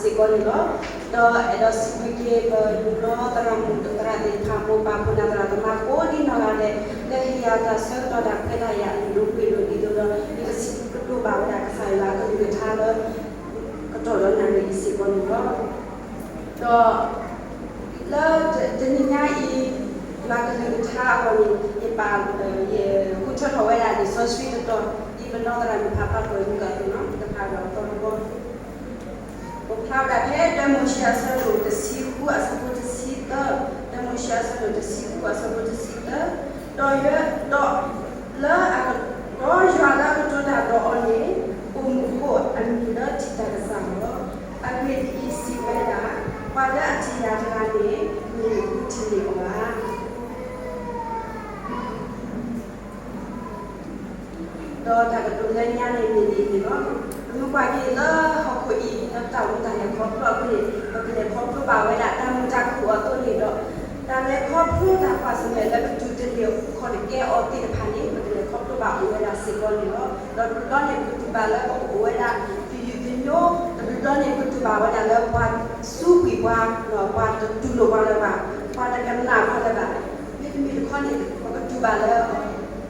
စ့ၢ်ကီးန့ၣ်လီၤ. ဒီးအဲၣ်ဒိးစံးဘျုးက့ၤ ပဒူၣ်ဘျီသရၣ်မုၣ်သရၣ်သ့ၣ်တဖၣ် မိၢ်ပၢ်ဖိ နၢ်သရၣ်သမါ ကိးဒံနီၢ်ဂၤဒဲး လၢဟ့ၣ်ယၤတၢ်ဆၢကတီၢ်တၢ်ခွဲးတၢ်ယာ်အလိၤကွံာ်လိၤဒ်သိးဒီး ယကစံးကတိၤဘၣ်ဝဲဒၣ်ကစၢ်ယွၤအကလုၢ်ကထါလၢ ကတီၢ်ဒီးနၣ်ရံၣ်အံၤစ့ၢ်ကီးန့ၣ်လီၤ. ဒီး လၢတနံၤညါအံၤ ယွၤကလုၢ်ကထါအဂီၢ်န့ၣ် ယပာ် ယဃုထၢထီၣ်ဝဲဒၣ်လံာ်စီဆှံတတီၤ ဒ်ပနီၢ်သရၣ်မုၣ်ဖးဖးကွဲးမုၢ်ကၢ်အသိးန့ၣ် တဖၣ်ဒီးအသီတဘီ ပဖးဝဲဒၣ်ဖဲ တၢမိၤၡ့အဆၢဒိၣ်တဆံဃုအဆၢဖိတဆံသၢ, တၢမိၤၡ့အဆၢဒိၣ်တဆံဃုအဆၢဖိတဆံသၢ, ဒီးယွၤ ဒီးလၢအက ဒီးယွၤလၢအကတိၤတၢ်ဒီးအီၤန့ၣ် ပိာ်မုၣ်ဖိအမံၤလၢထံၣ်တၢ်ကစၢ်လီၤ. အဂ့ၢ်ဒ်အံၤ, စံးဝဲဒၣ်, ပှၤလၢအထံၣ်ယၤတဂၤန့ၣ် မ့ၢ်ဃုထံၣ်န့ၢ်အီၤဧါ. ဒီးတၢ်ကတိၤလၢညါန့ၣ်မ့ၢ်ဒ်အံၤန့ၣ်လီၤ. ပမ့ၢ်ကွၢ်က့ၤလၢဟီၣ်ခိၣ်အံၤ လၢတၢ်အိၣ်တၢ်လဲၤခီဖျိအဃိန့ၣ် ပကလဲၤခီဖျိဘၣ်ဝဲဒၣ်တၢ်မုာ်တၢ်ခုၣ်အီၤအသိးန့ၣ်ဒီး တၢ်လဲၤခီဖျိတၢ်ကွၢ်ဆၢၣ်မဲာ်လၢပတုၤတန့ၢ်အဃိတကဲအီၤသ့ၣ်တဖၣ်န့ၣ် ပကလဲၤခီဖျိဘၣ်အိၣ်ဝဲဒၣ်စ့ၢ်ကီးန့ၣ်လီၤ. ဒီးတဘျီဘျီန့ၣ် ပကတူၢ်ဘၣ်လၢပကအိၣ်ဝဲဒၣ် သယုၢ်သညိ, တဘျီဘျီန့ၣ် ပကတူၢ်ဘၣ်ဝဲဒၣ်လၢပှၤစူးကွံာ်ပှၤ, ပှၤတတူၢ်လိာ်ပှၤလၢၤဘၣ်, ပှၤတကနၣ်ပှၤလၢၤဘၣ်, မ့တမ့ၢ်တခီန့ၣ် ပကတူၢ်ဘၣ်လၢ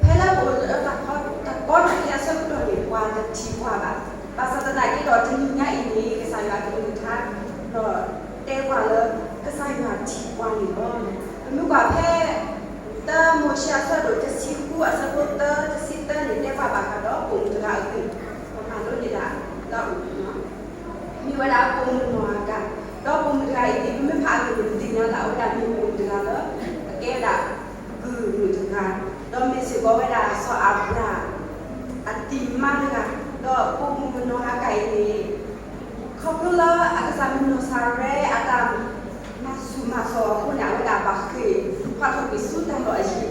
ဖဲလၢပအိၣ်လၢတၢ်ကီတၢ်ခဲအဆၢကတီၢ်န့ၣ် ပှၤတထံၣ်ပှၤဘၣ်. ဘၣ်ဆၣ်သနာ်က့ဒီး တနံၤညါအံၤန့ၣ် ကစၢ်ယွၤကလုၢ်ကထါ ဒီးတဲပှၤလၢ ကစၢ်ယွၤထံၣ်ပှၤန့ၣ်လီၤ. ပမ့ၢ်ကွၢ်ဖဲ တၢမိၤၡ့အဆၢဒိၣ်တဆံဃုအဆၢဖိသၢ တဆံသၢန့ၣ် တဲပှၤဘၣ်ဃးဒီးပိာ်မုၣ်တဂၤအဂ့ၢ်, ပမၤလိန့ၢ်ဒၣ်လၢအအိၣ် မ့ၢ်ဝဲဒၣ်ပိာ်မုၣ်နီၢ်အၤကၣ်, ဒီးပိာ်မုၣ်တဂၤအံၤန့ၣ် ပမ့ၢ်ဖးအဂ့ၢ်န့ၣ် ပသ့ၣ်ညါလၢအဝဲဒၣ်မ့ၢ်ပိာ်မုၣ်တဂၤလၢ အကဲဝဲဒၣ် ကုၢ်မုၣ်တဂၤ, ဒီးမ့ၢ်စ့ၢ်ကီးဝဲဒၣ်စီၤအၤဘြၣ် အတံၤမါတဂၤ, ဒီးပိာ်မုၣ်နီၢ်အၤကၣ်အံၤန့ၣ် ခီဖျိလၢအကစၢ်မုၣ်နီၢ်စၤရဲအတၢ် မၤဆူၣ်မၤစိးအဃိန့ၣ် အဝဲဒၣ်ဘၣ်ဃ့ၢ် ဖးထီၣ်ကွံာ်ဆူတၢ်လီၢ်အယံၤ,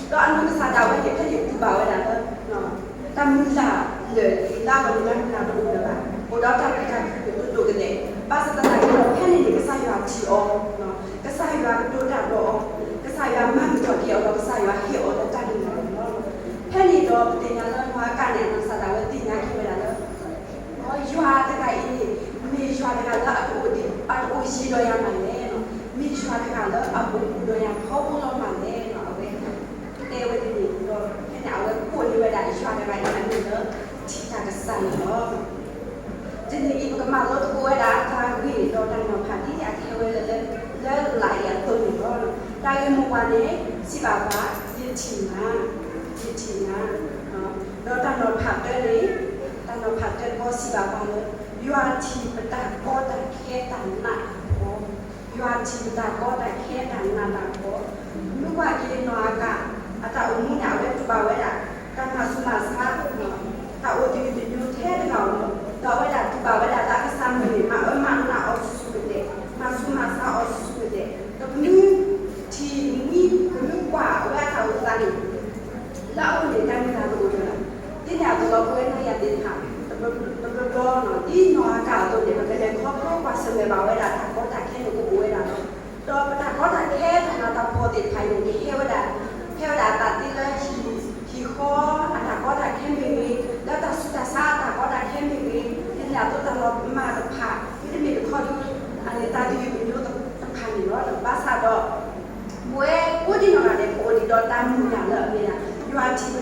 ဒီးအနီၢ်ကစၢ်ဒၣ်ဝဲန့ၣ် ဖဲန့ၣ်တူၢ်ဘၣ်ဝဲဒၣ်လၢ တၢ်မုၢ်လၢ်လၢာ်လၢအဂီၢ်န့ၣ် တၢ်မုၢ်လၢ်တအိၣ်လၢၤဘၣ်, အိၣ်ဒီးတၢ်ဂ့ၢ်တၢ်ကျိၤဒိၣ်ဒိၣ်ကလဲာ်, ဘၣ်ဆၣ်သနာ်က့ဒီး ဖဲန့ၣ်န့ၣ် ကစၢ်ယွၤထံၣ်အီၤ, ကစၢ်ယွၤကတိၤတၢ်ဒီးအီၤ, ကစၢ်ယွၤမၤမုာ်ထီၣ်က့ၤအီၤဒီး ကစၢ်ယွၤဟ့ၣ်အီၤလၢတၢ်မုၢ်လၢ်န့ၣ်လီၤ. ဖဲန့ၣ်ဒီးပသ့ၣ်ညါလၢနီၢ်အၤကၣ်န့ၣ် အနီၢ်ကစၢ်ဒၣ်ဝဲသ့ၣ်ညါက့ၤဝဲဒၣ်လၢ ယွၤတဂၤအံၤန့ၣ် မ့ၢ်ယွၤတဂၤလၢအတအိၣ်ဒံး အတအိၣ်ယံၤဒီးယၤမးလဲၣ်, မ့ၢ်ယွၤတဂၤလၢအအိၣ်ဘူးဒီးယၤထီဘိလီၤမးလဲၣ်န့ၣ် အဝဲတဲဝဲဒ်န့ၣ်ဒီး ဖဲန့ၣ်အဝဲကိးန့ၢ်ဝဲဒၣ်ယွၤတဂၤအံၤအမံၤလၢ ထံၣ်တၢ်ကစၢ်န့ၣ်လီၤ. တနံၤအံၤ ပကမၤလိသကိးဝဲဒၣ်တၢ်ဂ့ၢ်ဒီးတၢ်နီၤဖးဒ်အကဟဲဝဲလၢ လၢလၢအံၤအသိးန့ၣ်လီၤ. တၢ်ဂ့ၢ်မိၢ်ပှၢ်န့ၣ် စံးဘၣ်ပှၤ ယထံၣ်နၤ, ယထံၣ်နၤ, ဒီးတၢ်နီၤဖးတၢန့ၣ် တၢ်နီၤဖးတၢတဘီစံးဘၣ်ပှၤလၢ ယွၤထံၣ်ပတၢ်ကီတၢ်ခဲတၢ်နးတၢ်ဖှီၣ်, ယွၤထံၣ်ပတၢ်ကီတၢ်ခဲတၢ်နးတၢ်ဖှီၣ်, မ့ၢ်ကွၢ်က့ၤနီၢ်အၤကၣ် အတၢ်အိၣ်မူန့ၣ် အဝဲတူၢ်ဘၣ်ဝဲဒၣ် တၢ်မၤဆူၣ်မၤဆါ တၢ်အိၣ်သယုၢ်သညိထဲတဂၤဧိၤလီၤ. ဒီးအဝဲဒၣ်တူၢ်ဘၣ်ဝဲဒၣ်လၢအကစၢ်မုၢ်န့ၣ် မၤအၢမၤနးအီၤဆူၣ်ဆူၣ်ကဒဲး, မၤဆူၣ်မၤဆါအီၤဆူၣ်ဆူၣ်ကဒဲး, ဒီးပမ့ၢ်ထံၣ်မှံ ပမ့ၢ်ကွၢ်အဝဲအတၢ်အိၣ်သးန့ၣ် လၢအအိၣ်န့ၣ် တၢ်မုၢ်လၢ်တအိၣ်လၢၤဘၣ်. ဒ်န့ၣ်အသိးလီၤ ပဝဲနၤယၤသ့ၣ်တဖၣ် တဘျီဘျီ ဒ်နီၢ်အၤကၣ်အသိးန့ၣ် ပကလဲၤခီဖျိကွၢ်ဆၢၣ်မဲာ်ဘၣ်ဝဲဒၣ်တၢ်ကီတၢ်ခဲန့ၣ် ကအိၣ်ဝဲဒၣ်လီၤ. ဒီးပတၢ်ကီတၢ်ခဲတၢ်နးတၢ်ဖှီၣ်သ့ၣ်တဖၣ်အံၤန့ၣ် ကဟဲဝဲဒၣ် ဟဲဝဲဒၣ်အသးသ့လၢ ဟံၣ်ဃီအတၢ်ကီတၢ်ခဲမ့ၢ်ဂ့ၤ, လၢတၢ်ဆူးတၢ်ဆါအတၢ်ကီတၢ်ခဲမ့ၢ်ဂ့ၤ, ဒ်န့ၣ်အသိးတၢ်လီၤမၢ်တဖၣ် မ့တမ့ၢ်တခီဒီး အန့ၣ်တၢ်သယုၢ်သညိတဖၣ်န့ၣ်လီၤ. ဘၣ်ဆၣ်ဒီး ပဝဲကိးဒံနီၢ်ဂၤဒဲး ပအိၣ်ဒံးဒီးတၢ်မုၢ်လၢ်လၢအမ့ၢ်ဒၣ် ယွၤထံၣ်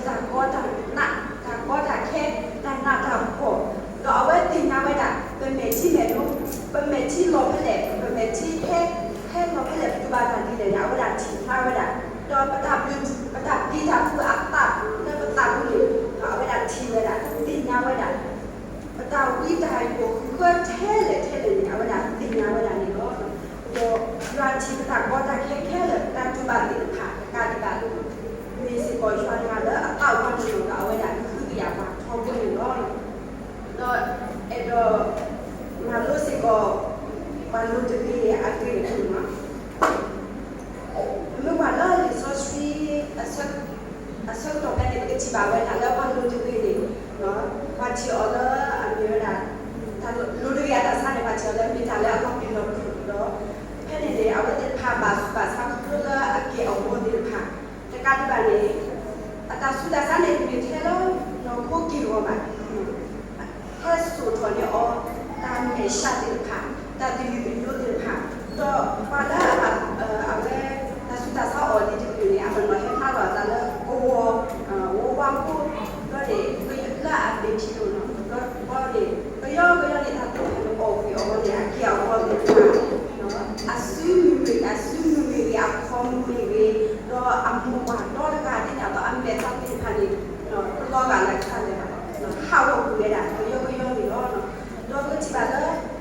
ပတၢ်ကီတၢ်နး တၢ်ကီတၢ်ခဲ တၢ်နးတၢ်ဖှီၣ်, ဒီးအဝဲသ့ၣ်ညါဝဲဒၣ် ပမဲာ်ထံမဲာ်နိ ပမဲာ်ထံလီၤဖဲလဲၣ် ပမဲာ်ထံဟဲ ဟဲလီၤဖဲလဲၣ် ပတူၢ်ဘၣ်တၢ်ဒ်လဲၣ်န့ၣ် အဝဲဒၣ်ထံၣ်ဖျါဝဲဒၣ်, ဒီးပတၢ်ဘျုး ပတၢ်ပျံၤတၢ်ဖုးအသးလၢပသးပူၤန့ၣ် အဝဲဒၣ်ထံၣ်ဝဲဒၣ် သ့ၣ်ညါဝဲဒၣ် ပတၢ်ဝံတၢ်ယိးဃၢထဲလဲၣ်ထဲလဲၣ်န့ၣ် အဝဲဒၣ်သ့ၣ်ညါဝဲဒၣ်န့ၣ်လီၤ. ဒီးယွၤထံၣ်ပတၢ်ကီတၢ်ခဲခဲလၢာ် ပတၢ်တူၢ်ဘၣ်သ့ၣ်တဖၣ် တကးဒံးဘၣ် မ့ၢ်စ့ၢ်ကီးယွၤတဂၤလၢအသးအိၣ်ပှၤတနီၤဒီး အဝဲဒၣ်ကဟုကယာ်ပှၤထီဘိန့ၣ်လီၤ. ဒီးအဲၣ်ဒိး မၤလိစ့ၢ်ကီး ပှၤလိၤတဂ့ၤအဂ့ၢ်န့ၣ်လီၤ. မ့ၢ်ပှၤလၢလံာ်စီဆှံ အဆၢကတီၢ်ဖဲန့ၣ် ပကထံၣ်ဘၣ်ဝဲဒၣ်လၢပှၤလိၤတဂ့ၤန့ၣ် ပှၤထံၣ်အီၤလၢအမ့ၢ်ဝဲဒၣ် တၢ်လိၤတဂ့ၤအတၢ်ဆါန့ၣ် ပှၤထံၣ်အီၤလၢမ့ၢ်တၢ်လၢအလီၤပျံၤလီၤဖုးဒီး ဖဲန့ၣ်န့ၣ် အဝဲသ့ၣ်တဖၣ်ဘၣ်ဆူးဘၣ်ဆါခီဖျိလၢအက့ၢ်အဂီၤသ့ၣ်တဖၣ် တကးဒံးဘၣ်န့ၣ် အတၢ်ဆူးတၢ်ဆါန့ၣ် တမ့ၢ်ထဲလၢနီၢ်ခိက့ၢ်ဂီၤဘၣ် ဟဲစိာ်ထီၣ်န့ၢ်အီၤ တၢ်မဲာ် ရှၢသ့ၣ်တဖၣ်, တၢ်သယုၢ်သညိသ့ၣ်တဖၣ်, ဒီးပှၤလၢအဘၣ် အဝဲ တၢ်ဆူးတၢ်ဆါအိၣ်ဒံးတကလုာ်န့ၣ် အတနီၤဟဲဖျါလီၤအသးလၢကဝီၤ ဝီဝါဖိ, ဒီးန့ၣ် လၢအဘ့ၣ်ထံးလိၤနီၤ, ဒီးန့ၣ် ကယီကယီန့ၣ် တၢ်သ့ၣ်တဖၣ်န့ၣ် အီၣ်ကွံာ်အီၤန့ၣ် အက့ၢ်အဂီၤသ့ၣ်တဖၣ် အစုမုၢ်ဂ့ၤ အစုမုၢ်မ့ၢ်ဂ့ၤ အခီမုၢ်မ့ၢ်ဂ့ၤ, ဒီးအမိၢ်ပှၢ်ဒီတဂၤသ့ၣ်ညါဒီးအမဲာ်သၣ်သ့ၣ်တဖၣ်န့ၣ် တလီၤဂာ်လၢကစၢ်လၢၤဘၣ်, ဟးဂီၤကွံာ်ဝဲဒၣ်ကယီကယီန့ၣ်လီၤ. ဒီးပကထံၣ်ဘၣ်လၢ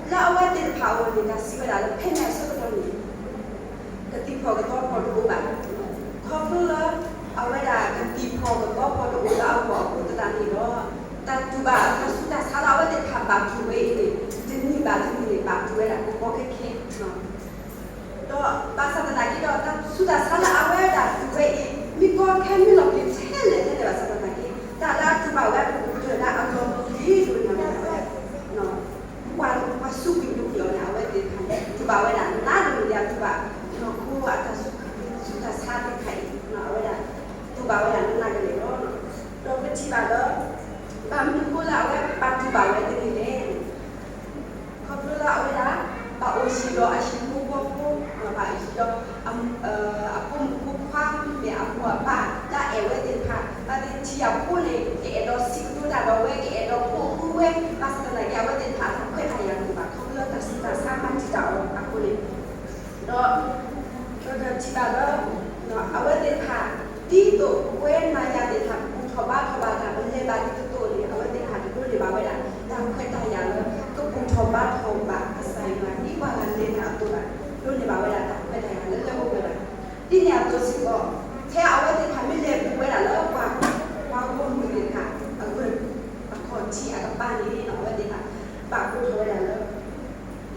လၢအဝဲသ့ၣ်တဖၣ်အဂီၢ်န့ၣ် တၢ်စံးဝဲဒၣ်လၢဖဲန့ၣ်အဆၢကတီၢ်န့ၣ် ကသံၣ်ဖီၣ်ကသီဖီၣ်တအိၣ်ဘၣ်. ခီဖျိလၢ အဝဲဒၣ်ကသံၣ်ဖီၣ်ကသီဖီၣ်တအိၣ်လၢအဂီၢ်အဃိသတးန့ၣ်ဒီး တၢ်တူၢ်ဘၣ်တၢ်ဆူးတၢ်ဆါလၢအဝဲသ့ၣ်တဖၣ်ဘၣ်တူၢ်ဝဲအံၤန့ၣ် တနံၣ်ဘၣ်တနံၣ်န့ၣ် ဘၣ်တူၢ်ဝဲဒၣ်ကီကီခဲခဲ ဒီးဘၣ်ဆၣ်သနာ်က့ဒီး တၢ်ဆူးတၢ်ဆါလၢအဝဲဒၣ်တူၢ်ဝဲအံၤ မ့ၢ်ကီခဲမ့ၢ်လီၤပျံၤထဲလဲၣ်ထဲလဲၣ်ဘၣ်ဆၣ်သနာ်က့ တၢ်လၢအတူၢ်ဘၣ်ဝဲအပူၤကွံာ်လၢအလီၤပျံၤဒိၣ်န့ၣ်ဝဲဒၣ် ပှၤ ပှၤစူးကွံာ်ဒိၣ်က့ၤအီၤန့ၣ် အဝဲသ့ၣ်တဖၣ်န့ၣ် တူၢ်ဘၣ်ဝဲဒၣ်နးဒိၣ်န့ၣ် အတူၢ်ဘၣ် နီၢ်ခိအတၢ်ဆူးတၢ်ဆါသ့ၣ်တဖၣ်အံၤ အဝဲဒၣ် တူၢ်ဘၣ်ဝဲဒၣ်နးနးကလဲာ်လီၤ. ဒီးပထံၣ်ဘၣ်လၢ ဘၣ်မနုၤအဃိလၢအဝဲဘၣ်တူၢ်ဘၣ်ဝဲတဂ့ၤလဲၣ် ခီဖျိလၢအဝဲဒၣ် ဘၣ်အိၣ်ယံၤဒီးအဟံၣ်ဖိဃီဖိ, ဘၣ်အိၣ်ယံၤဒီး အဖိမုၣ်ဖိခွါ မ့ၢ်အမိၢ်အပၢ် လၢအအဲၣ်ဝဲသ့ၣ်တဖၣ် ဘၣ်သ့ၣ်ထံၣ်အဖိန့ၣ် ကအဲၣ်ဒိးစံးကတိၤတၢ်ဒီးဝဲ ကအဲၣ်ဒိးဖိဃုဝဲ ဘၣ်ဆၣ်သနာ်က့ အဝဲသ့ၣ်တဖၣ်အတၢ်ခွဲးတၢ်ယာ်တအိၣ်ဘၣ် ခီဖျိလၢတၢ်ဆူးတၢ်ဆါမၤတံာ်တာ်အီၤအဃိန့ၣ် ဒီး ဒီးထံၣ်ဘၣ်လၢ အဝဲသ့ၣ်တဖၣ် ဒ်သိးပဝဲနၤယၤသ့ၣ်တဖၣ် ဘူၣ်ထီၣ်ဘါထီၣ်ဘၣ်တၢ် ပလဲၤဘၣ်ဒ်သိးသိးန့ၣ် အဝဲသ့ၣ်တဖၣ်တဒိးန့ၢ်ဘၣ်ဝဲဒၣ် တၢ်ခွဲးတၢ်ယာ်လၢ ကဘူၣ်ထီၣ်ဘါထီၣ်ဘၣ်ကစၢ်ယွၤ ဒ်ပှၤဂၤလဲၤတၢ်အသိးဘၣ်, ဒိးန့ၢ်ဘၣ်ဝဲဒၣ်တၢ်ခွဲးတၢ်ယာ်လၢလၢပှဲၤပှဲၤဘၣ်. ဒ်န့ၣ်အသိးစ့ၢ်ကီး ဖဲအဝဲသ့ၣ်တဖၣ်မ့ၢ်လဲၤဘူၣ်ဝဲဒၣ်လၢပှၤ ပှၤဂီၢ်မုၢ်သ့ၣ်တဖၣ် အဂၢၢ် အခီၣ်ထံးအကပၤန့ၣ် အဝဲသ့ၣ်တဖၣ် ဘၣ်ကိးထီၣ်ဝဲဒၣ်လၢ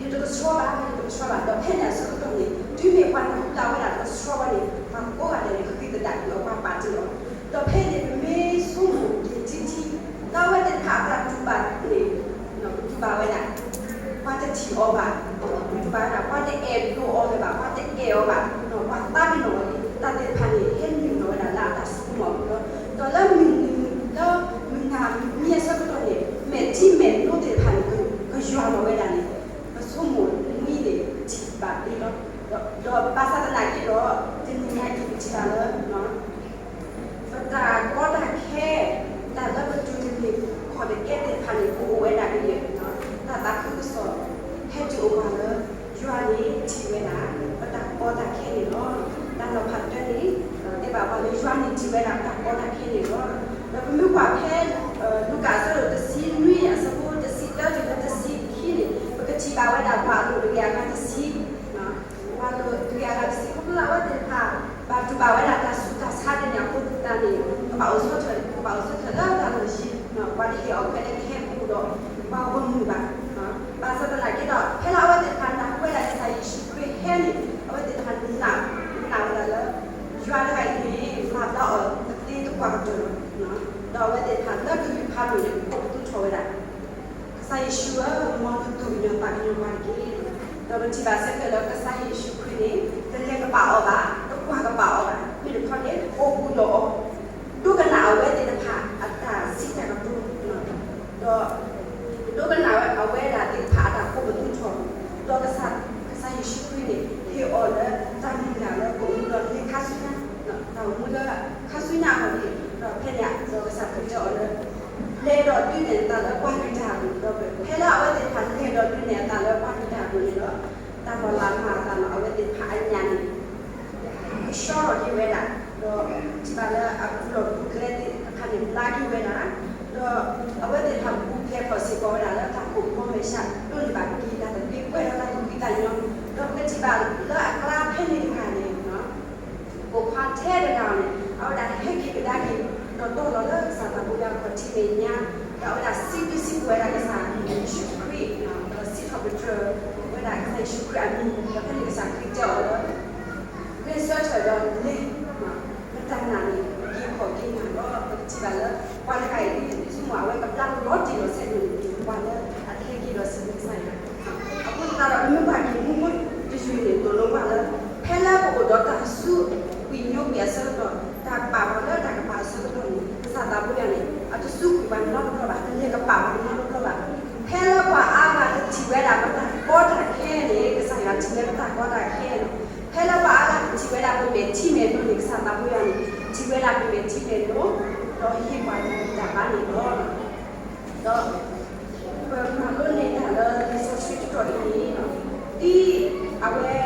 ယတကဆှီဘၣ် ယတကဆှီဘၣ် ဒီးဖဲန့ၣ်အဆၢကတီၢ်န့ၣ် တုၤမ့ၢ်ပှၤနၢ်ဟူလၢအဝဲဒၣ်တကဆှီဘၣ်န့ၣ် ပှၤကိးဂၤဒဲးန့ၣ် ဃံသဒၣ်ကွံာ်အီၤ ပှၤပာ်တ့ၢ်အီၤ, ဒီးဖဲန့ၣ်ပမ့ၢ်ဆိကမိၣ်က့ၤထံထံ လၢအဝဲသ့ၣ်တဖၣ်အတၢ်တူၢ်ဘၣ်န့ၣ် ပတူၢ်ဘၣ်ဝဲဒၣ် ပှၤတထံၣ်အီၤဘၣ်, ပတူၢ်ဘၣ်ဝဲဒၣ် ပှၤတအဲၣ်ဒိးအီၤလၢၤဘၣ်, ပှၤတအဲၣ်အီၤဘၣ်, ပှၤသးပ့ၤနီၣ်အီၤလံ တၢ်သ့ၣ်တဖၣ်န့ၣ် ဟဲနုာ်လီၤဝဲဒၣ်လၢအတၢ်ဆိကမိၣ်အပူၤလီၤ. ဒီးလၢမုၢ်နံၤ လၢမုၢ်နၤမုၢ်နံၤအဆၢကတီၢ်န့ၣ် မဲာ်ထံမဲာ်နိသ့ၣ်တဖၣ်န့ၣ် ကယွၤလီၤဝဲဒၣ်န့ၣ် ပဆိကမိၣ်နွံန့ၣ် ပထံၣ်ဘၣ်လံလီၤ. ဒီးဘၣ်ဆၣ်သနာ်က့ဒီး တနံၤညါအံၤပထံၣ်ဘၣ်လၢ ပတၢ်ကီတၢ်ခဲ တၢ်လၢပတုၤတန့ၢ်ခီၣ်တကဲသ့ၣ်တဖၣ်န့ၣ် ကအိၣ်ဝဲဒၣ်ကယဲၢ် တၢ်သးခုကစီၣ် ဟဲတုၤအိၣ်ပှၤလၢ ယွၤန့ၣ်ထံၣ်ဝဲဒၣ် ပတၢ်ကီတၢ်ခဲန့ၣ်လီၤ. တၢ်နီၤဖးတၢန့ၣ် တဲဘၣ်ပှၤလၢယွၤန့ၣ်ထံၣ်ဝဲဒၣ်ပတၢ်ကီတၢ်ခဲန့ၣ်လီၤ. ဒီးပမ့ၢ်ကွၢ်ဖဲ လူၤကၣ်အဆၢဒိၣ်တဆံနွံ အဆၢဖိတဆံတၢတုၤလၢတဆံခံန့ၣ် ပကထံၣ်ဘၣ်ဝဲဒၣ်ပှၤအလိၤတကယၤဂၤတဆံ ပှၤအလိၤတကယၤဂၤတဆံ ခီဖျိလၢအဝဲသ့ၣ်တဖၣ် ဘၣ်တူၢ်ဘၣ်ဝဲဒၣ်တၢ်ဆူးတၢ်ဆါဒ်န့ၣ်အဃိသတးန့ၣ် ကဘၣ်အိၣ်ဆီၣ်ထွဲ ကဘၣ်အိၣ်ဆီၣ်ထွဲလၢတၢ်လီၢ်ယံၤ ပှၤတဟ့ၣ်အီၣ်ခွဲးလၢကဟဲဘူးဒီး ပှၤဂီၢ်မုၢ်ဘၣ်. ဘၣ်ဆၣ်သနာ်က့ဒီး ဖဲလၢအဝဲသ့ၣ်တဖၣ်နၢ်ဟူဝဲဒၣ်ကစၢ်ယ့ၣ်ၡူးခရံာ်ဟဲန့ၣ် အဝဲသ့ၣ်တဖၣ်နာ် နာ်ဝဲဒၣ်လၢ ယွၤတဂၤအံၤန့ၣ် မၤဘျါအီၤတသ့တပှၢ်ကတၢၢ်လီၤ. ဒီးအဝဲသ့ၣ်တဖၣ်လၢကလုၢ်ဖးဒိၣ်န့ၣ် ကိးပသူထီၣ်ဝဲဒၣ် ကစၢ်ယ့ၣ်ၡူးဧၢ, မ်နသူၣ်ကညီၤသးကညီၤပှၤတက့ၢ်. ဒီးပထံၣ်ဘၣ်စ့ၢ်ကီးလၢကစၢ်ယ့ၣ်ၡူးခရံာ်န့ၣ် တလဲၤကပာ်အီၤဘၣ်, တကွၢ်ကပာ်အီၤဘၣ်, မ့ၢ်တခီန့ၣ် အိၣ်ဘူးဒီးအီၤ, ဒိကနၣ်အဝဲသ့ၣ်တဖၣ်အတၢ်စံးတၢ်ကတိၤ, ဒီး ဒိကနၣ်ဝဲအဝဲဒၣ်သ့ၣ်တဖၣ်အတၢ်ကိးပသူထီၣ်, ဒီးကစၢ် ကစၢ်ယ့ၣ်ၡူးခရံာ်န့ၣ် ဟ့ၣ်အီၤလၢတၢ်မုၢ်လၢ်လၢကအိၣ်မူဒီးလဲၤခါဆူညါ, တၢ်အိၣ်မူလၢခါဆူညါအဂီၢ်န့ၣ်, ဒီးဖဲန့ၣ် ဒီးကစၢ်ခရံာ်တဲအီၤလၢ လဲၤဒီးဒုးနဲၣ်နသးလၢပှၤကလုာ်တၢ်အပူၤ, ဒီးဖဲလၢအဝဲသ့ၣ်တဖၣ်လဲၤဒီးဒုးနဲၣ်အသးလၢပှၤကလုာ်တၢ်အပူၤန့ၣ်ဒီး, တၢ်လီၤလးမၤအသးန့ၣ် အဝဲသ့ၣ်တဖၣ်အညၣ်န့ၣ် ကဆှီထီၣ်က့ၤဝဲဒၣ်, ဒီးထံၣ်ဘၣ်လၢအကူၣ်လီၤကူၣ်ကျဲသ့ၣ်တဖၣ်န့ၣ် ဘျါက့ၤဝဲဒၣ်, ဒီးအဝဲသ့ၣ်တဖၣ်ပူၤဖျဲးထီၣ်စ့ၢ်ကီးဝဲဒၣ်လၢတၢ်ကိးဖီမဲာ်ဆှး ဒိးန့ၢ်ဘၣ်က့ၤတၢ်သဘျ့ ပှဲၤဒီးတၢ်သူၣ်ဖှံသးညီ, ဒီးပကထံၣ်ဘၣ်လၢအကျါဖဲန့ၣ်တဂၤန့ၣ် ပိာ်ခွါထဲတဂၤန့ၣ် အဝဲဒၣ်ဟဲက့ၤကဒါက့ၤ ဒီးတီၢ်လီၤလၢကစၢ်သးပူၤလၢအခီၣ်ထံးမဲာ်ညါ, ဒီးအဝဲဒၣ်စံးဘျုးစံးဖှိၣ်ဝဲဒၣ်ကစၢ်ယ့ၣ်ၡူးခရံာ်, ဒီးစံးထီၣ်ပတြၢၤဝဲဒၣ်ကစၢ်ယ့ၣ်ၡူးခရံာ်အမံၤ, ဒီးဖဲန့ၣ်ကစၢ်ခရံာ်တဲအီၤလၢ ဂဲၤဆၢထၢၣ်ဒီးလဲၤ, ပတၢ်နာ်န့ၣ် က့ၤဖှီၣ်က့ၤမးလီၤ. ပကထံၣ်ဘၣ်လၢ ပှၤတဂၤအံၤ ဆိကမိၣ်အဝဲကဘျါလီၤတံၢ်လီၤဆဲးန့ၣ် ပှၤလၢအထဲက့ၤဒီးစံးဘျုးကစၢ်ယွၤ, အဃိသတးဒီး ပမ့ၢ်ကွၢ်က့ၤမူခိၣ်တယုၢ်န့ၣ် သိၣ်လိပှၤလၢ ဖဲလၢပအိၣ်ဒီးတၢ်စူးကွံာ်ညိကွံာ်အဆၢကတီၢ်, တၢ်ပာ်ပှၤလၢတၢ်ကပာ်အဆၢကတီၢ်န့ၣ် ကစၢ်သးပူၤယၤန့ၣ် အတစူးကွံာ်ပှၤနီတဘျီဘၣ်, တလဲၤကပာ်ပှၤနီတဘျီဘၣ်. ဖဲလၢပှၤအါဂၤတထံၣ်ဝဲဒၣ် ပ န့ၣ် ကစၢ်ယွၤထံၣ်လၢပတၢ်ကီတၢ်ခဲလီၤ. ဖဲလၢပှၤအါဂၤထံၣ်ဝဲဒၣ်ပမဲာ်ထံမဲာ်နိန့ၣ် ကစၢ်သးဖိယွၤန့ၣ် ထံၣ်ဝဲဒၣ်ပမဲာ်ထံမဲာ်နိ ဒီးဟ့ၣ်ပှၤတၢ်ဂံၢ်တၢ်ဘါန့ၣ်လီၤ. ဒီး ပမၤလိန့ၢ်တၢ်လၢလံာ်စီဆှံတတီၤအံၤန့ၣ် ဒ်အဝဲ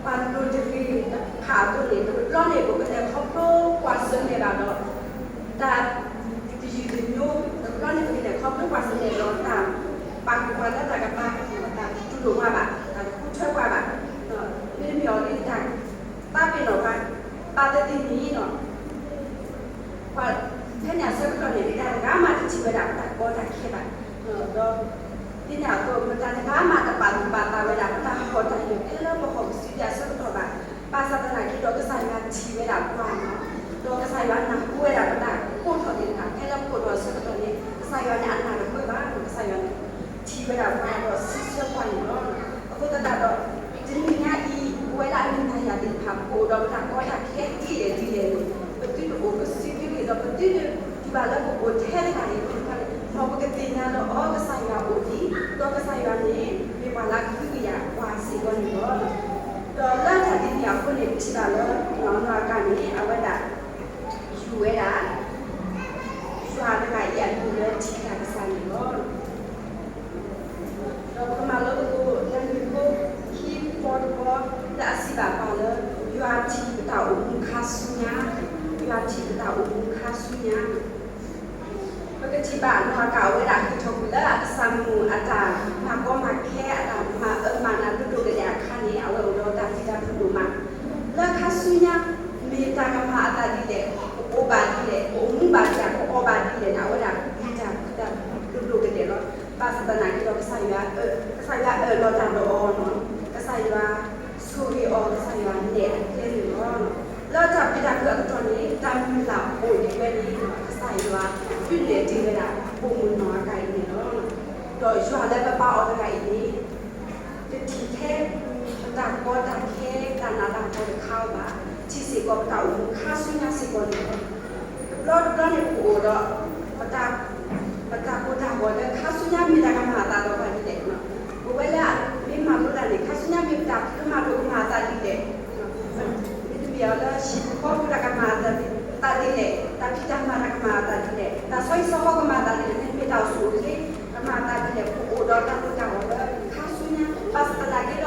ပှၤလိၤတဂ့ၤတဖၣ်အသိးန့ၣ် တဘျီန့ၣ် ပကလဲၤခီဖျိကွၢ်ဆၢၣ်မဲာ်ဘၣ်ဒီး တၢ်တယုၢ်တညိ တဘျီန့ၣ် ပကလဲၤခီဖျိကွၢ်ဆၢၣ်မဲာ်ဒီးတၢ်ပာ်ကပှၤလၢတၢ်ကဘၣ် တၢ်တူၢ်လိာ်ပှၤဘၣ် တၢ်ဃုထၢပှၤဘၣ် မ့တမ့ၢ်အီၤဒ်တၢ်သးပ့ၤနီၣ်ပှၤ ဘၣ်သ့ၣ်သ့ၣ်န့ၣ်လီၤ. ပှၤဖဲန့ၣ်အဆၢကတီၢ်န့ၣ် ပတၢ်တဂၤမးတထံၣ်ဝဲဒၣ်ပတၢ်ကီတၢ်ခဲဘၣ်. ဒီး ဒ်န့ၣ်အသိး ပတၢ်တဂၤမးတပာ်သူၣ်ပာ်သးဝဲဒၣ် ပတၢ်ဟီၣ်တၢ်ယၢၤဖဲလၢပဟီၣ်ပစုဒၣ်အဆၢကတီၢ်ဘၣ်. ဘၣ်ဆၣ်သနာ်က့ဒီးကစၢ်ယွၤထံၣ်ဝဲဒၣ်ပှၤန့ၣ်လီၤ. ဒီးကစၢ်ယွၤနၢ်ဟူဝဲဒၣ်ပတၢ်ကိးထီၣ်သ့ၣ်တဖၣ် ဖဲလၢပအိၣ်ဒီးအဆၢကတီၢ်န့ၣ် ကစၢ်ယွၤန့ၣ်အနၢ်တပၢၢ်ဘၣ် ကစၢ်ယွၤန့ၣ် ထံၣ်ဝဲဒၣ်ပှၤဒီးစံးဆၢပှၤန့ၣ်လီၤ. အဃိသတးဒီး တနံၤညါအံၤ ပဝဲဒၣ်အမံၤနၤယၤသ့ၣ်တဖၣ် ပအိၣ်ဒီးပတၢ်ကီတၢ်ခဲဒ်လဲၣ်ဒ်လဲၣ်န့ၣ် ပသုတအိၣ်ကစုကဝဲၤဒီး ပသုတတူၢ်ဘၣ်လၢပအိၣ်ထဲတဂၤအံၤသ့ၣ်တဖၣ်န့ၣ် မ်ပကသ့ၣ်ညါလၢအီၤကစၢ်ယွၤအိၣ်ဒံး ဒီးကစၢ်ယွၤန့ၣ် မ့ၢ်ပှၤလၢအကဟုကယာ်ပှၤစ့ၢ်ကီးန့ၣ်လီၤ. ဒီးလၢတၢ်ဒ်န့ၣ်အဃိန့ၣ် ပထံၣ်ဘၣ်လၢ နီၢ်အၤကၤန့ၣ် အဝဲဒၣ် ယူၤဝဲဒၣ် ယွၤတဂၤအံၤအမံၤလၢထံၣ်တၢ်ကစၢ်န့ၣ်လီၤ. ဒီးပကမၤလိသကိး တၢ်မုၢ်ဖိခံဘီတဘီ လၢအစံးဘၣ်ပှၤလၢ ယွၤထံၣ်ပတၢ်အိၣ်မူခါဆူညါ, ယွၤထံၣ်ပတၢ်အိၣ်မူခါဆူညါ ပကထံၣ်ဘၣ်နီၢ်အၤကၤအဝဲဒၣ်ဟဲထီၣ်ကွံာ်လၢအကစၢ်မုၢ်အတၢ်မၤကီမၤခဲ အတၢ်မၤအၢမၤနးဒိၣ်ဒိၣ်လဲာ်လဲာ်အခါန့ၣ် အဝဲအိၣ်ဒီးတၢ်သံတၢ်ပျုၢ်ဒိၣ်မး လၢခါဆူညါ မ့ၢ်တၢ်ကမၤအသးဒ်လဲၣ်, ကအိၣ်ဘၣ်ဒ်လဲၣ်, ကအိၣ်မူဘၣ်ဒ်လဲၣ်, ကအီၣ်ဘၣ်ဒ်လဲၣ်န့ၣ် အဝဲဒၣ်သံတၢ်ပျုၢ်ဒိၣ်ဒိၣ်ကဒဲးလီၤ. ဘၣ်ဆၣ်သနာ်က့ဒီး ကစၢ်ယွၤအၢ, ကစၢ်ယွၤအၢၣ်လီၤတၢ်ဒီးအီၤ, ကစၢ်ယွၤဆိၣ်ဂ့ၤအီၤ, ကစၢ်ယွၤနဲၣ်အကျဲန့ၣ်လီၤ. လၢတၢ်ဘျုးတၢ်ဖှိၣ်အကတီၢ်န့ၣ် တၢ်မုၢ်လၢ်အိၣ်ဒံးဝဲန့ၣ် ကစၢ်ယွၤဒုးနဲၣ်တ့ၢ်ဝဲဒၣ် ပိာ်မုၣ်နီၢ်အၤကၤအံၤန့ၣ်လီၤ. ဒီးယွၤလၢပဘါအီၤတဂၤအံၤန့ၣ် တထံၣ်ထဲ ပတၢ်ကီတၢ်ခဲ တၢ်နးတၢ်ဖှီၣ်တခါအံၤဘၣ်, ထံၣ်စ့ၢ်ကီးပတၢ်အိၣ်မူခါဆူညါစ့ၢ်ကီးန့ၣ်လီၤ. တဘျီတဘျီန့ၣ် ပအိၣ်ဒီး ပတၢ်ကိၢ်တၢ်ဂီၤလၢခါဆူညါမ့ၢ်တၢ်ကမၤအသးဒီးပှၤဒ်လဲၣ်. ပဝဲလၢမ့ၢ်မၤလိတၢ်န့ၣ် ခါဆူညါမ့ၢ်ပတၢ်ဖံးမၤဒိးကမၤအသးဒ်လဲၣ် မ့တမ့ၢ်အီၤလၢဟံၣ်ဖိဃီဖိတၢ်ကမၤအသးဒ်လဲၣ်, တၢ်ဖံးတၢ်မၤတၢ်ကမၤအသးဒ်လဲၣ်, တၢ်ဆီဟံၣ်ဆီဃီကမၤအသးဒ်လဲၣ်, မ့တမ့ၢ်တၢ်အိၣ်ဆူၣ်အိၣ်ချ့ကမၤအသးဒ်လဲၣ်, ပအိၣ်ဒီးတၢ်ကိၢ်တၢ်ဂီၤလၢခါဆူညါ, ဘၣ်ဆၣ်သနာ်က့ဒီး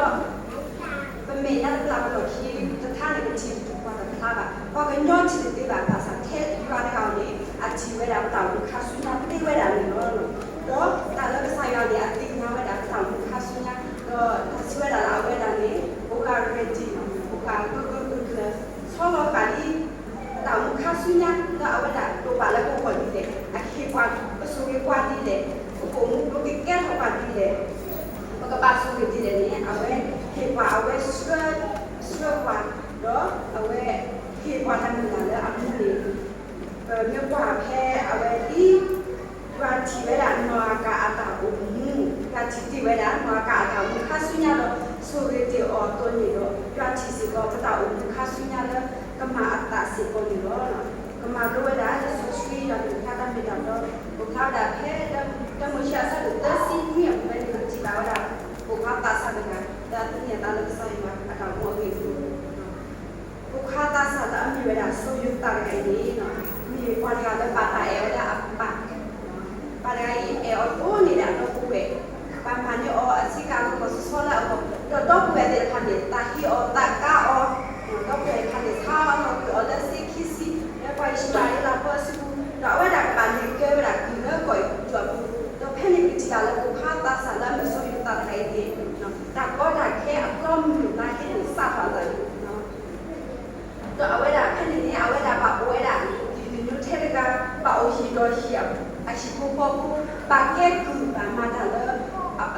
ပမဲာ်ညါတပျၢ်ပလီၢ်ခံတခါန့ၣ် ပထံၣ်ပှၤတဖျါဘၣ်, ပှၤကညီထံၣ်တသ့ဘၣ်, ဘၣ်ဆၣ်ထဲယွၤတဂၤအံၤန့ၣ် အထံၣ်ဝဲဒၣ်ပတၢ်အိၣ်မူခါဆူညါသ့ဝဲဒၣ်န့ၣ်လီၤ. ဒီးတၢ်လၢကစၢ်ယွၤန့ၣ် အသ့ၣ်ညါဝဲဒၣ်ပတၢ်အိၣ်မူခါဆူညါ, ဒီးတၢ်စံးဝဲဒၣ်လၢအဝဲဒၣ်န့ၣ် ပှၤဂၤ ready န့ၣ် ပှၤဂၤဂၢၢ်ဂၢၢ်ကျၢၤကျၢၤ ဆီလီၤဃာ်လံ ပတၢ်အိၣ်မူခါဆူညါ လၢအဝဲဒၣ်တိာ်ပာ်လၢပဂီၢ်ဒ်လဲၣ်, အဟ့ၣ်ပှၤ ပဆိၣ်ဂ့ၤပှၤဒ်လဲၣ်, ပကအိၣ်မူပကကဲထီၣ်ပှၤဒ်လဲၣ်, ပကဘၣ်ဆိၣ်ဂ့ၤဒ်လဲၣ်န့ၣ် အဝဲဟ့ၣ်ပှၤ အဝဲဆှၢ ဆှၢပှၤ, ဒီးအဝဲဟ့ၣ်ပှၤတၢ်မုၢ်လၢ်လၢအမူန့ၣ် ပမ့ၢ်ကွၢ်ဖဲအဝဲဒ် ယွၤထံၣ်ဝဲဒၣ်နီၢ်အၤကၤအတၢ်အိၣ်မူ, ယွၤထံၣ်တ့ၢ်ဝဲဒၣ်နီၢ်အၤကၤအတၢ်အိၣ်မူခါဆူညါဒီး ဆိၣ်ဂ့ၤတ့ၢ်အီၤအသိးန့ၣ်ဒီး ယွၤထံၣ်စ့ၢ်ကီးပတၢ်အိၣ်မူခါဆူညါလၢကမၤအသးစ့ၢ်ကီးန့ၣ်လီၤ. ကမၤလိဝဲဒၣ်လံာ်စီဆှံ တၢ်မ့ၢ်တၢ်တီ တၢ်မ့ၢ်တၢ်တီ ပိာ်ခွါဝဲဒၣ်ဖဲ တၢမိၤၡ့အဆၢဒိၣ်သၢဆံနွံအပူၤဝဲန့ၣ် ပထံၣ်ဘၣ်ဝဲဒၣ် ပိာ်ခွါသးစၢ်တဂၤ လၢအသန့ၤအသးလၢကစၢ်ယွၤအတၢ်အိၣ်မူအဂ့ၢ်အကျိၤ ပိာ်ခွါသးစၢ်လၢအမ့ၢ်ဝဲဒၣ်စီၤယိၤသးတဂၤအံၤန့ၣ် မ့ၢ်ပှၤတဂၤလၢဘၣ်တၢ်အဲၣ်ဝဲဒၣ်အပၢ်, ပၢ်တဂၤအံၤအဲၣ်အီၤဒိၣ်န့ၢ်ဒၣ်ဒီပုၢ်ဝဲၢ်, ဘၣ်မၤန့ၢ်အီၤအဆံးကၤလီၤကီၢ်စီၤစီလၢအဂီၢ်, ဒီးဒီပုၢ်ဝဲၢ်သ့ၣ်တဖၣ်န့ၣ် သးဟ့အီၤသးကါအီၤ, ဒီပုၢ်ဝဲၢ်တဖၣ်န့ၣ် ဆါအီၤနီၣ်ကွံာ်အီၤလၢစ့ခံဆံ လၢပှၤယ့ၣ်ၡူးအလၤကပီၤအစုပူၤ, ဒီးအဝဲဒၣ်ကဘၣ်လဲၤကဲဝဲဒၣ်ကုၢ်လၢကီၢ်အဲၤကူပတူးအပူၤ, ဒီးဖဲန့ၣ်ပထံၣ်ဘၣ်လၢပိာ်ခွါသးစၢ်လၢအမ့ၢ်စီၤယိၤသးတဂၤအံၤန့ၣ် တၢ်ကီတၢ်ခဲအကျီမုၢ်လါဟ့န့ၣ် စးထီၣ်အသးန့ၣ် ဒီးအဝဲဒၣ်ဖဲန့ၣ်န့ၣ် အဝဲဒၣ်ဘၣ်အိၣ်ဝဲဒၣ် တံၤသညိထဲတဂၤ, ဘၣ်အိၣ်ဟံၣ်ဒီးဟံၣ်အဟံၣ်ဖိဃီဖိ, ဘၣ်ကဲကုၢ်ဘၣ်မၤတၢ်လၢ အက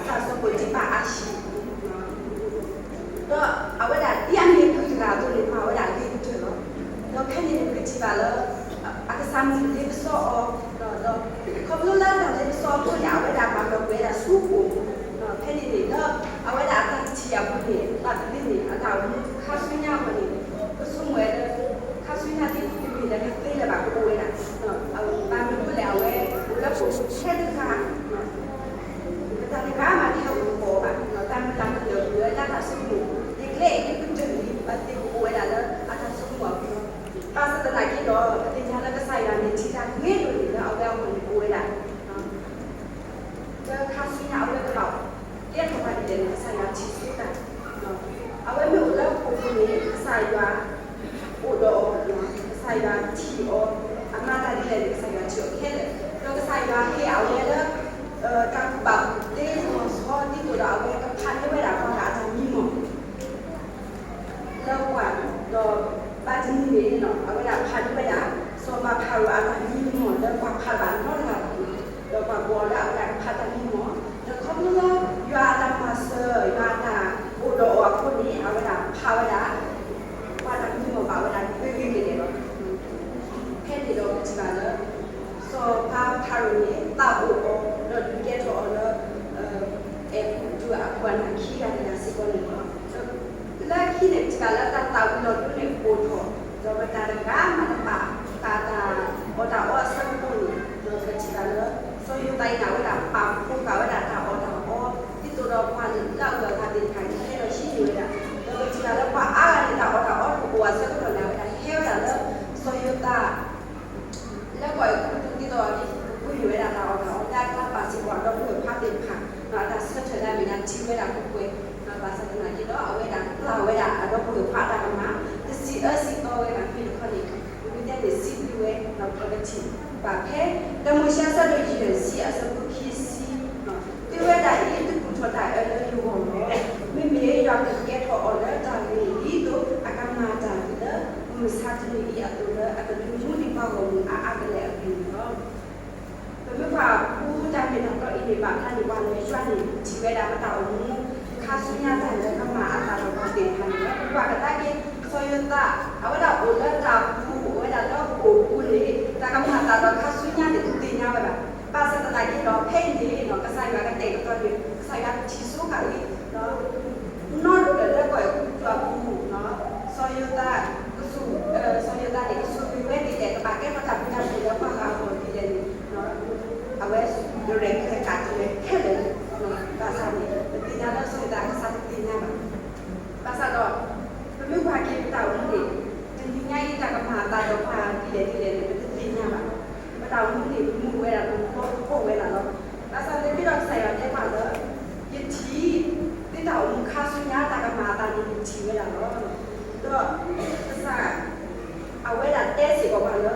စၢ်စီၤပီၤတံးဖၣ်အဟံၣ် ဒီးအဝဲဒၣ်ဒ်အမ့ၢ်ကုၢ်တဂၤအသိးန့ၣ် မၤဝဲဒၣ်အဂ့ၤကတၢၢ်လီၤ. ဒီးဖဲန့ၣ်န့ၣ် ပကထံၣ်ဘၣ်လၢ အကစၢ်မုၣ်လ့ပစီအီၤ, ဒီး ခီဖျိလၢတၢ်လ့ပစီအဃိန့ၣ် အဝဲဒၣ်ဘၣ်လီၤကွံာ်ဝဲဒၣ်ဆူပူၤ, ဒီးဖဲန့ၣ်န့ၣ် လၢအဝဲဒၣ်အတၢ်ထံၣ်အပူၤန့ၣ် ဘၣ်သ့ၣ်သ့ၣ်န့ၣ် အတၢ်အိၣ်မူခါဆူညါအဂီၢ်န့ၣ် ပဆိကမိၣ်ဝဲလၢ ခါဆူညါဒ်တမ့ၢ်လၢကသ့လၢၤဘၣ်ကအိၣ်ဝဲဒၣ်, ဘၣ်မနုၤအဃိလဲၣ် အဝဲအိၣ်လၢပှၤထဲတဂၤ ပတၢ်တဂၤမးတဟဲအိၣ်သကိးဘၣ်, တၢ်မုၢ်လၢ် ခံဂၤတဂၤစ့ၢ်ကီးန့ၣ်လီၤ. လၢခံန့ၣ် ပထံၣ်ဘၣ်လၢတၢ်သၣ်ဝံၤလီၤဒိန့ၣ်အိၣ်ထီၣ်, ဒီးပတၢ်တဂၤမၤတဘၣ် ပာ်တၢ်အီၣ်တၢ်အီအဆၢကတီၢ်န့ၣ်, ဒီးပထံၣ်ဘၣ်လၢ စီၤယိၤသးအံၤန့ၣ် အဝဲဒၣ်ပာ်ဖှိၣ်ဃာ်ဝဲဒၣ်တၢ်အီၣ်တၢ်အီ ဒ်သိးဒီးပှၤလၢအဂၤသ့ၣ်တဖၣ်န့ၣ် ဟဲဒီးဟံးန့ၢ်ဝဲဒၣ်, ဒီးပထံၣ်ဘၣ်လၢပှၤအါဂၤန့ၣ် တၢ်အီၣ်တၢ်အီတအိၣ်အဆၢကတီၢ်န့ၣ် အဝဲဒၣ်ဟဲဝဲဒၣ်လၢ စီၤယိၤသး လၢကီၢ်အဲၤကူပတူး ဒ်သိးဒီး ပှ့ၤန့ၢ်ဝဲဒၣ်တၢ်အီၣ်တၢ်အီ လၢအကျါပာ်စ့ၢ်ကီးအဒီပုၢ်ဝဲၢ်ခွါသ့ၣ်တဖၣ်, ဒီးအတၢ်ဆၢထၢၣ်ဒၣ်မ့ၢ်ဒၣ် ထံၣ်ဝဲဒၣ်ပှဲၤပှဲၤ, ဘၣ်ဆၣ်သနာ်က့ဒီး အဝဲဒၣ်ပျၢ်ဝဲဒၣ်အဒီပုၢ်ဝဲၢ်ခွါအတၢ်ကမၣ် တစံးအၢစံးသီဝဲဘၣ်. မ့ၢ်တခီန့ၣ် ပမ့ၢ်တဲန့ၣ် စံးဘျုးဝဲ ဒီးပကထံၣ်ဘၣ်ဖဲ တၢမိၤၡ့အဆၢဒိၣ်ယဲၢ်ဆံ အဆၢဖိခံဆံ, သုဝဲဒၣ်အံၤ သုကူၣ်ထီၣ်တၢ်အၢလၢယဂီၢ်လီၤ. မ့မ့ၢ်ယွၤကကဲထီၣ်အီၤလၢတၢ်ဂ့ၤ ဒ်သိးအကမၤတၢ်လၢမုၢ်မဆါတနံၤအံၤအသိးလၢ အကဒုးမူဒံးပှၤဂီၢ်မုၢ်အါအါကလဲာ်အဂ့ၢ်န့ၣ်လီၤ. ပမ့ၢ်ကွၢ်ဖဲတၢ်မ့ၢ်တၢ်တီအံၤန့ၣ် ဘၣ်ဖျါန့ၢ်ပှၤလၢယွၤန့ၣ် ထံၣ်ဝဲဒၣ်ပတၢ်အိၣ်မူ ခါဆူညါတၢ်လၢကမၤအသးဒီးပှၤသ့ၣ်တဖၣ်န့ၣ်လီၤ. ပကွၢ်ကဒါက့ၤ စီၤယိၤသး အဝဲဒၣ်အိၣ်လၢတၢ်ပူၤ အိၣ်ဝဲဒၣ်လၢဟီၣ်ခိၣ်ပူၤန့ၣ် တၢ်ကမၤအသးဒီးခါဆူညါန့ၣ် တသ့ၣ်ညါဝဲဘၣ်. ဘၣ်ဆၣ်သနာ်က့ဒီး ဖဲအံၤန့ၣ် ကစၢ်ယွၤကတဲာ်ကတီၤန့ၣ် ကစၢ်ယွၤထံၣ်ဆိဃာ်လံ နီတဖျၢၣ်လၢကီၢ်အဲၤကူပတူးအပူၤ, စီၤယိၤသး စီၤယိၤသးန့ၣ် ကဆိၣ်ဂ့ၤဝဲဒ်လဲၣ်, ကဘၣ်ကဲထီၣ်တၢ်ဘျုးတၢ်ဖှိၣ်လၢပှၤဂၤအဂီၢ်ဒ်လဲၣ်န့ၣ် အဝဲကရဲၣ်ကျဲၤကးတံာ်ဝဲခဲလၢာ်လံ. ဘၣ်ဆၣ်န့ၣ် ပသ့ၣ်ညါလၢစီၤယိၤသး ကစၢ်တသ့ၣ်ညါဘၣ်. ဘၣ်ဆၣ်ဒီး ပမ့ၢ်ကွၢ်က့ၤပတၢ်အိၣ်မူန့ၣ် တနံၤညါအံၤ တၢ်ကမၤအသးဒီးပှၤဒ်လဲၣ်ဒ်လဲၣ်န့ၣ် ပတသ့ၣ်ညါဘၣ်. ပတၢ်အိၣ်မူန့ၣ် ပမူဝဲဒၣ် ပလီၢ်ကပီၢ်ဝဲဒၣ်လီၤ. ဘၣ်ဆၣ်သနာ်က့ဒီး ကစၢ်ယွၤတဲပှၤလၢ ယထံၣ် သုတၢ်အိၣ်မူခါဆူညါ တၢ်ကမၤအသးန့ၣ် ယထံၣ်ဝဲဒၣ်လီၤ. ဒီးကစၢ် အဝဲဒၣ်တဲစ့ၢ်ကီးပှၤလၢ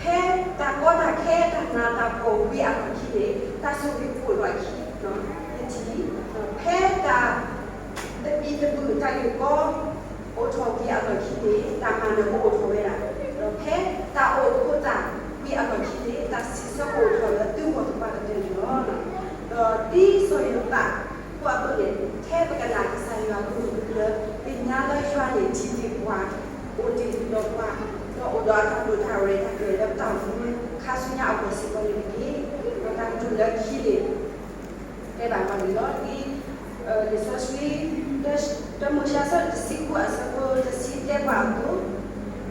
ဖဲတၢ်ကီတၢ်ခဲ တၢ်နးတၢ်ဖှီၣ်ဝံၤအလီၢ်ခံန့ၣ် တၢ်ဆိၣ်ဂ့ၤအိၣ်လီၢ်ခံ ယထံၣ်, ဖဲတၢ်သဘံၣ်သဘုၣ် တၢ်ဂ့ၢ်ကီ အိၣ်ထီၣ်ဝံၤအလီၢ်ခံန့ၣ် တၢ်မၤနၢၤကအိၣ်ထီၣ်ဝဲဒၣ်, ဒီးဖဲတၢ်အိၣ်ဖှိၣ်သးဝံၤအလီၢ်ခံန့ၣ် တၢ်စံးဆၢကအိၣ်ထီၣ်လၢသုဂီၢ်သပှၢ်ကတၢၢ်န့ၣ်လီၤ. ဒီးဒ်စီၤယိၤသးအသိးန့ၣ် ထဲပကနၣ်ကစၢ်ယွၤကလုၢ်ကထါ သ့ၣ်ညါလၢယွၤန့ၣ်ထံၣ်န့ၢ်ပှၤ အိၣ်တ့ၢ်ဒီးပှၤ ဒီးအိၣ်ဒီးအတၢ်တိာ်တၢ်ရဲၣ်တၢ်ကျဲၤလၢပတၢ်အိၣ်မူခါဆူညါအဂီၢ်စ့ၢ်ကီးန့ၣ်တက့ၢ်. ဒီးတၢ်ကတိၤလၢခံန့ၣ် တဲဘၣ်ပှၤန့ၣ်လီၤ. ဒ်လံာ်စီဆှံ တၢမိၤၡ့အဆၢတဆံဃုအဆၢဖိတဆံတဲပှၤအသိး,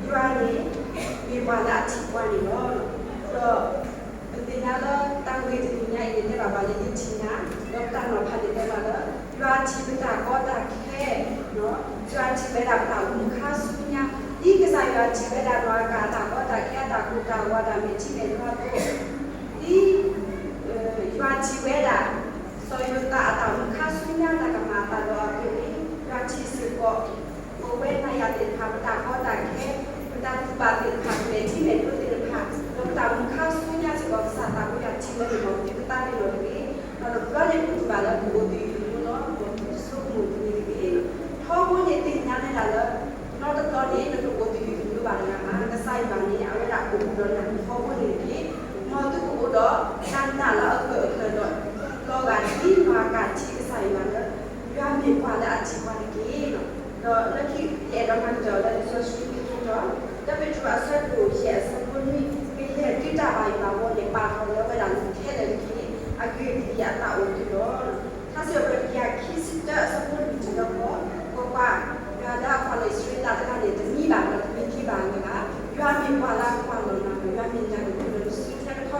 ယွၤန့ၣ် မ့ၢ်ပှၤလၢအထံၣ်ပှၤန့ၣ်လီၤ. ဒီး ပသ့ၣ်ညါလၢတၢ်ဂ့ၢ်တနံၤညါအံၤန့ၣ် တဲဘၣ်ပှၤလၢယထံၣ်နၤ, ဒီးပတၢ်နီၤဖးန့ၣ်တဲဘၣ်လၢ ယွၤထံၣ်ပတၢ်ကီတၢ်ခဲ, ယွၤထံၣ်ဝဲဒၣ်ပတၢ်အိၣ်မူခါဆူညါ, ဒ်ကစၢ်ယွၤထံၣ်ဝဲဒၣ်နီၢ်အၤကၣ်အတၢ်ကီတၢ်ခဲ အတၢ်ကိၢ်တၢ်ဂီၤ တၢ်မဲာ်ထံမဲာ်နိအသိး, ဒ် ယွၤထံၣ်ဝဲဒၣ် စီၤယိၤသးအတၢ်အိၣ်မူခါဆူညါ တၢ်ကမၤအသးဒီးအသိးန့ၣ် ယွၤထံၣ်စ့ၢ်ကီး ပဝဲနၤယၤသ့ၣ်တဖၣ် ပတၢ်ကီတၢ်ခဲ, ပတၢ်ကူၣ်ဘၣ်သ့ၣ်တဖၣ် ပမဲာ်ထံမဲာ်နိသ့ၣ်တဖၣ်, ဒီးပတၢ်အိၣ်မူခါဆူညါစ့ၢ်ကီး ကစၢ်သးဖိယွၤထံၣ်ဝဲန့ၣ်လီၤ. သုပသးပ့ၤနီၣ်တဂ့ၤ, ဒီးတဘျီန့ၣ် ပတူၢ်ဘၣ်လၢပအိၣ်သယုၢ်သညိလီၤ, ပအိၣ်သဆိကမိၣ်သန့တဂ့ၤ. ထီဘိန့ၣ်သ့ၣ်ညါန့ၢ်ဒၣ်လၢ နီတဘျီန့ၣ် နတအိၣ်သယုၢ်သညိဘၣ်တဂၤဘၣ်. ကစၢ်ယွၤန့ၣ် အဝဲဒၣ်အိၣ်ဒီးနၤထီဘိန့ၣ်တက့ၢ်. မ်သုကအိၣ်ဒီးတၢ်နာ်လၢအဂၢၢ်အကျၢၤဒီး လီၤဂာ်ဒ်နီၢ်အၤကၣ်ထံကစၢ်ယွၤလၢ ယွၤမ့ၢ်ပှၤလၢအထံၣ်ပှၤတက့ၢ်. ဒီးလၢခံ ယအဲၣ်ဒိးမၤကတၢၢ်အီၤလၢလံာ်စီဆှံခံတီၤ, တၢ်ပ့းတရူးအဆၢဒိၣ်ယဲၢ်အဆၢဖိနွံ, ကယဲၢ်သုတၢ်ဘၣ်ယိၣ်ဘၣ်ဘီန့ၣ် ပာ်ထီၣ်လၢဝဲဒၣ်နၤခဲလၢာ်တက့ၢ်. အဂ့ၢ်ဒ်အံၤ, အသးအိၣ်သုလီၤ. ထါစံးပတြၢၤတကယၤခံဆံတၢအဆၢဖိလွံၢ်တုၤလၢဃိး, ကွၢ်ကွၢ်, ယွၤလၢအကွၢ်လၢ်အံၣ်စရ့လးတဂၤန့ၣ် တမံဘၣ်ဒီးတမံခ့ဘၣ်ဝဲဘၣ်. ယွၤမ့ၢ်ပှၤလၢအကွၢ်လီၤနၤ, ယွၤမ့ၢ်နၤက့ၤလၢနစုထွဲကထီလီၤ. န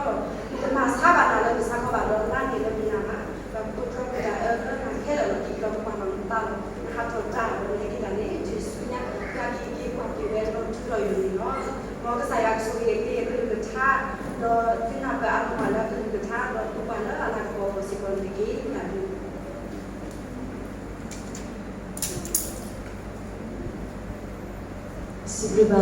တမၤဆါဘၣ်တၢ်လၢနဆါခီဘၣ်ဒီး လါန့ၣ်လၢနၤဘၣ်, ဒီးကတိၤထီၣ်ပတၢ်အၢလၢနၤခဲလၢာ်လီၤ. က့ၤလီၤကွၢ်လီၤနသးလီၤ. နဟးထီၣ်တၢ်ဒီးနဟဲက့ၤတၢ်န့ၣ် တုၤဆူညါ ယွၤကဟ့ၣ်က့ၤကွၢ်က့ၤဝဲဒီးထူဒီးယိာ်န့ၣ်လီၤ. မ်ကစၢ်ယွၤကဆိၣ်ဂ့ၤက့ၤကလုၢ်ကထါ ဒီးသုနၢ်ပၢၢ်အါထီၣ်ပှၤလၢကလုၢ်ကထါ ဒီးပှၤလၢအလၤကပီၤအဂီၢ်စ့ၢ်ကီးန့ၣ်တက့ၢ်. တၢ်ဘျုး စံးဘျုးဘၣ်